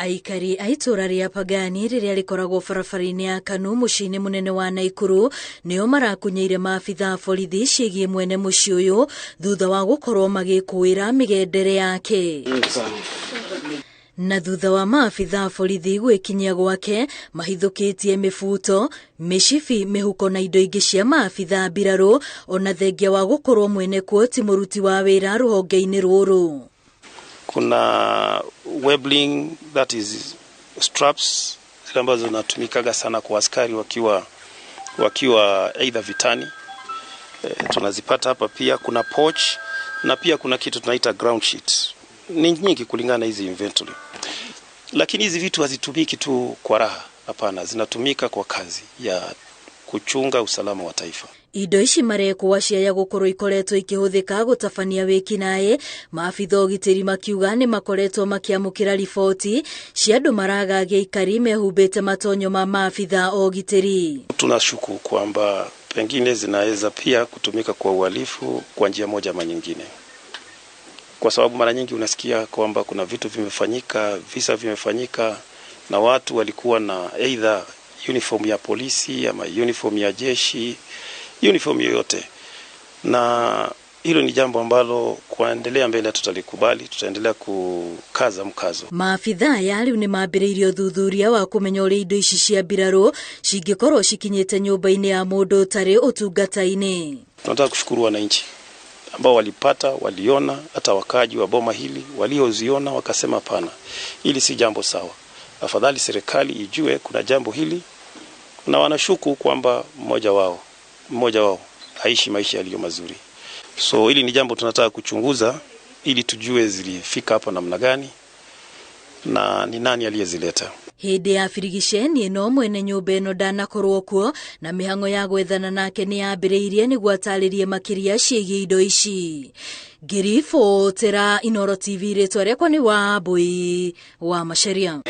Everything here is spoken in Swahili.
Aikari a itũra rĩa Pagani rĩrĩa rĩkoragwo barabara-inĩ ya Kanu mũciĩ-inĩ mũnene wa Naikuru nĩo marakunyeire maabitha a borithi ciĩgiĩ mwene mũciĩ ũyũ thutha wa gũkorwo magĩkũĩra mĩgendere yake. Na thutha wa maabitha a borithi gwĩkinyia gwake mahithũkĩtie mĩbuto, mĩcibi, mĩhuko na indo ingĩ cia maabitha a mbirarũ ona thengia wa gũkorwo mwene kuo ti mũruti wa wĩra rũhonge-inĩ rũrũ. Kuna webbing, that is straps zile ambazo zinatumikaga sana kwa askari wakiwa either vitani. Tunazipata hapa pia. Kuna pouch na pia kuna kitu tunaita ground sheet. Ni nyingi kulingana na hizi inventory. Lakini hizi vitu hazitumiki tu kwa raha, hapana, zinatumika kwa kazi ya kuchunga usalama wa taifa. Indo ici marekwa ciaya gukorwo ikoretwo ikihũthĩka gũtabania wĩkinaĩ, maabitha ũgitĩri makiuga nĩ makoretwo makĩamũkĩra riboti cia andũ maragagia aikari mehumbĩte matonyo ma maabitha ũgitĩri. Tunashuku kwamba pengine zinaweza pia kutumika kwa uhalifu kwa njia moja ama nyingine, kwa sababu mara nyingi unasikia kwamba kuna vitu vimefanyika, visa vimefanyika na watu walikuwa na either uniform ya polisi ama uniform ya jeshi, uniform yoyote, na hilo ni jambo ambalo kuendelea mbele tutalikubali, tutaendelea kukaza mkazo. Maabitha aya rĩu nĩ mambĩrĩirie ũthuthuria wa kũmenya ũrĩa indo ici cia mbirarũ cingĩkorwo cikinyĩte nyũmba-inĩ ya mũndũ ũtarĩ ũtungata-inĩ. Tunataka kushukuru wananchi ambao walipata, waliona, hata wakaji wa boma hili walioziona wakasema hapana, hili si jambo sawa, afadhali serikali ijue kuna jambo hili, na wanashuku kwamba mmoja wao haishi maisha yaliyo mazuri. So hili ni jambo tunataka kuchunguza ili tujue zilifika hapa namna gani na ni nani aliyezileta. Hĩndĩ ya birigiceni ĩno mwene nyũmba ĩno ndanakorwo kuo na mĩhang'o ya gwethana nake nĩ yambĩrĩirie nĩguo atarĩrie makĩria ciĩgiĩ indo ici. Ngĩribotera Inooro TV, rĩtwa rĩakwa nĩ Wambui wa Macharia.